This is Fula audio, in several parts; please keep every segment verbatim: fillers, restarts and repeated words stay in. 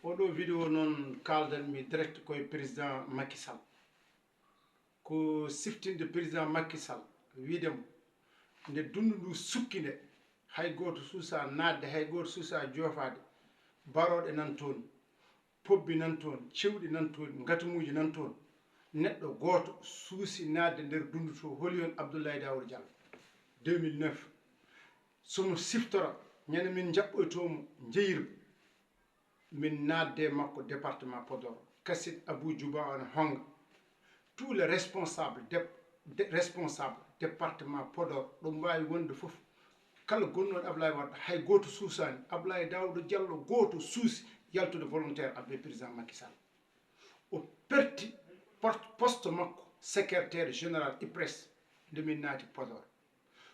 Oɗo vidéo noon kaaldanmi direct koye président Macky Sall. Ko siftinde président Macky Sall, wiide mo nde dundu ndu sukki nde, hay gooto suusa naatde, hay gooto suusa joofaade. Barooɗe nan toon, pobbi nan toon, cewɗi nan toon, ngatumuuji nan toon. Neɗɗo gooto suusi naatde nder dundu to. Holi on Abdoulaye Daouda Diallo? Deux mille neuf. Somo siftora, ñande min njaɓɓoytoo mo njeyirba, min naatde e makko département Podor. Kasit Abou Djouba on honga. Tous les responsables de, de, responsable département Podor, ɗo mbaawi wonde fof, kala gonnoɗo Ablaye Wade, hay gooto suusaani. Ablaye Daouda Diallo gooto suusi yaltude volontaire avec président Macky Sall. O perti por-, poste makko secrétaire général IPRES nde min naati Podor.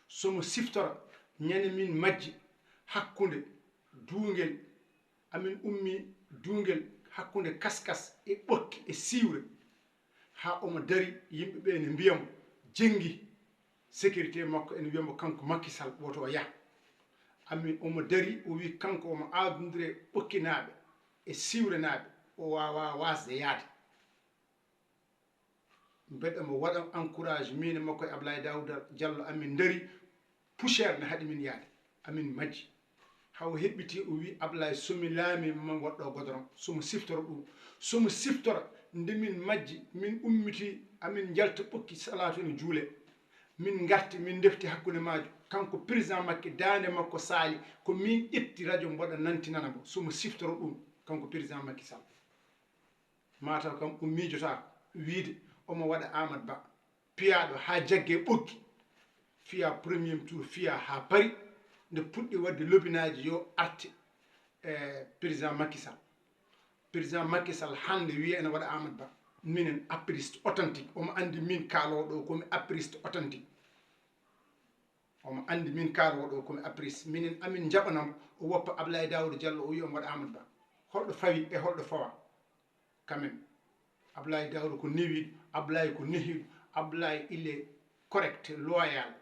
Somo siftora, ñande min majji hakkunde duungel, amin ummi duungel hakkunde Kaskas e Ɓokki e Siwre, haa omo dari, yimɓe ɓe ne mbiya mo, jenngi, sécurité makko ene wiya mo kanko Macky Sall woto o yah. Amin omo dari, o wi kanko omo aadondire Ɓokkinaaɓe e Siwrenaaɓe, o waawaa waasde yahde. Mbeɗa mo waɗa encourage, min e makko e Ablaye Daouda Diallo, amin ndari, poussière ne haɗi min yahde, amin majji. Hawo heɓɓiti, o wi, Ablaye, somi laami, ma waɗɗo godoron. Somo siftora ɗum, somo siftora nde min majji, min ummiti, amin njalta Ɓokki, salaatu ene juule. Min ngarti, min ndefti hakkunde maajo. Kanko président Macky, daande makko saali, ko min ƴetti radio mboɗa nantinana mo. Somo siftora ɗum, kanko président Macky Sall. Mataw kam o miijotaako wiide omo waɗa Amadou Ba, piyaaɗo haa jagge Ɓokki, fiya premier tour, fiya haa Paris, nde puɗɗi waɗde lobinaaji yo arte e président Macky Sall. Président Macky Sall hannde wiya ene waɗa Amadou Ba. Minen apériste authentique, omo anndi min kaaloowo ɗo komi apériste authentique. Omo anndi min kaaloowo ɗo komi apériste. Minen amin njaɓanamo, o woppa Ablaye Daouda Diallo, o wiya omo waɗa Amadou Ba. Holɗo fawi e holɗo fawa? Quand même, Ablaye Daouda ko newiiɗo, Ablaye ko nehiiɗo, Ablaye il est correct, loyal,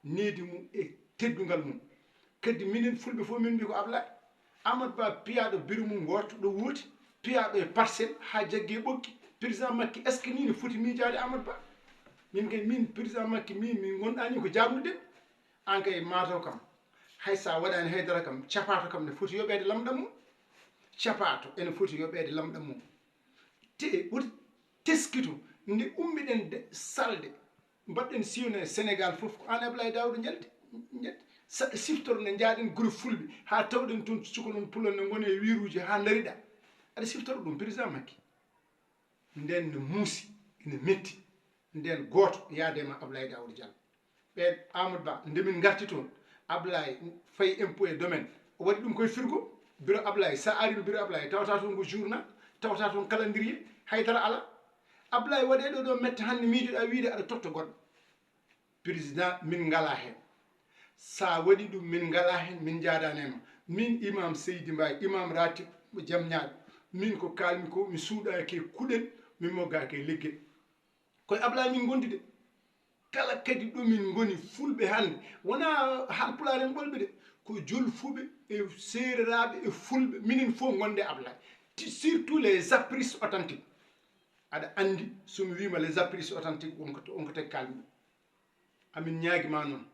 needi mum e teddungal mum. Kadi minen Fulɓe fof min mbi ko Ablaye. Amadou Ba piyaaɗo biro mum wooto ɗo wooti, piyaaɗo e Parcelles haa jagge Ɓokki. Président Macky, est-ce que ni ne foti miijaade Amadou Ba? Min kay, min président Macky, min, min ngonɗaani ko jaabnude. An kay, mataw kam, hay sa waɗaani haydara kam, capaato kam ne foti yoɓeede lamɗam mum. Capaato ene foti yoɓeede lamɗam mum. Te woti teskito nde ummiɗen de salde, mbaɗɗen siwne Sénégal fof, ko an Ablaye Daouda njalti, njalti. Saɗa siftor nde njaaɗen groupe Fulɓe, haa tawɗen toon suka noon pulon ne ngoni e wiruuji haa ndariɗa. Aɗa siftora ɗum, président Macky. Nden ne muusi, ene metti. Nden gooto yaade ma Ablaye Daouda Diallo. Ɓeen Amadou Ba, nde min ngarti toon, Ablaye fayi impôt et domaine, o waɗi ɗum koye frigo, bureau Ablaye. Sa arino bureau Ablaye, tawata toon ko journal, tawata toon calendrier, haydara ala. Ablaye waɗe ɗo, ɗo mette hannde, miijoɗa wiide aɗa totta goɗɗo. Président, min ngala heen. Sa waɗi ɗum, min ngala heen, min njaadani e ma. Min Imam Seydi Mbaye, Imam Ratib Jamñaaɗo, min ko kalmi ko, mi suuɗaki e kuɗel, mi moggaki e leggel. Koye Ablaye min ngondi de. Kala kadi ɗo min ngoni, Fulɓe hannde, wona Haalpulaar en ɓolɓe de, ko Jolfuɓe e Seereraaɓe e Fulɓe, minen fof ngonde Ablaye. Ti-, surtout les apéristes authentiques. Aɗa anndi, so mi wiima les apéristes authentiques, on ko, on ko tagi kalmi ɗum. Amin ñaagi ma noon.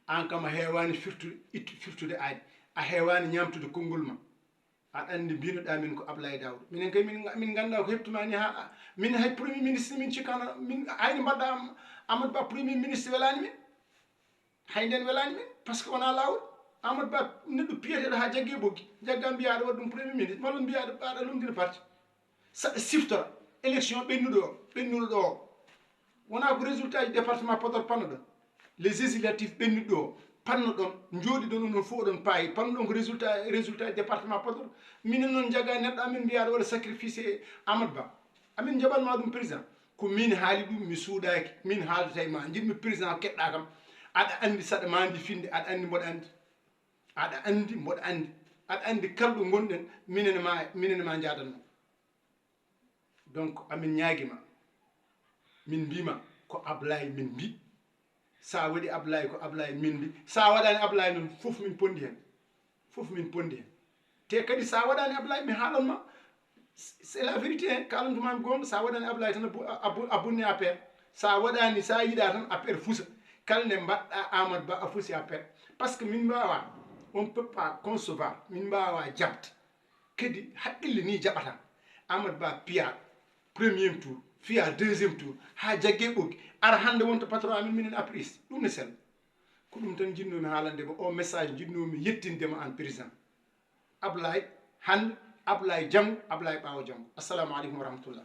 Aan kam a heewaani firtude, ittu-, firtude aadi. A heewaani ñaamtude konngol ma. Aɗa anndi mbinoɗaa min ko Ablaye Daouda. Minen kay min, min nganndaa ko heɓtuma ni haa, min hay premier ministre min cikkano, min hayno mbaɗɗa Am-, Amadou Ba premier ministre welaani min. Hay nden welaani min, par ce que wonaa laawol. Amadou Ba neɗɗo piyeteeɗo haa jagge boggi. Jagga mbiyaa aɗa waɗa ɗum premier ministre, malla mbiyaa aɗa, aɗa lomtina parti. Saɗa siftora élection ɓennuɗo o, ɓennuɗo ɗo o. Wonaa ko résultat ji département Podor pannoɗon. Les législatives ɓennuɗo o, pannoɗon, njooɗiɗon onon fof oɗon paayi. Pannoɗon ko résultat, résultat département Podor. Minen noon njaga neɗɗo amin mbiyaa aɗa waɗa sacrifice e Amadou Ba. Amin njaɓan ma ɗum président. Ko min haali ɗum, mi suuɗaaki. Min haaldata e ma. Njiɗmi président keɗɗa kam. Aɗa anndi saɗa mandi finde, aɗa anndi mboɗa anndi. Aɗa anndi mboɗa anndi. Aɗa anndi kala ɗo ngonɗen, minen ma, minen ma njaadanno. Donc, amin ñaagi ma. Min mbi ma ko Ablaye min mbi. Sa waɗi Ablaye ko Ablaye min mbi. Sa waɗani Ablaye noon, fof min pondi hen. Fof min pondi hen. Te kadi sa waɗani Ablaye, mi haalan ma, c'est la vérité, hein, kalantumami gonga, sa waɗani Ablaye tan a bu- a bu- a bonni affaire. Sa waɗani, sa yiɗa tan affaire fusa. Kala nde mbaɗɗa Amadou Ba a fusi affaire. Parce que min mbawa, on peut pas concevoir, min mbawa jabde. Kadi haqqille ni jaɓata. Amadou Ba piya premier tour, fiya deuxième tour, ha jagge ɓoggi, ara hande wonta patron amin minen APRIS. Ɗum ne sel. Ko ɗum tan jinnumi haalande ma, o message jinnumi yettinde ma an président. Ablaye hande, Ablaye janngo, Ablaye ɓaawo janngo. Assalamu aleykum wa rahmatullah.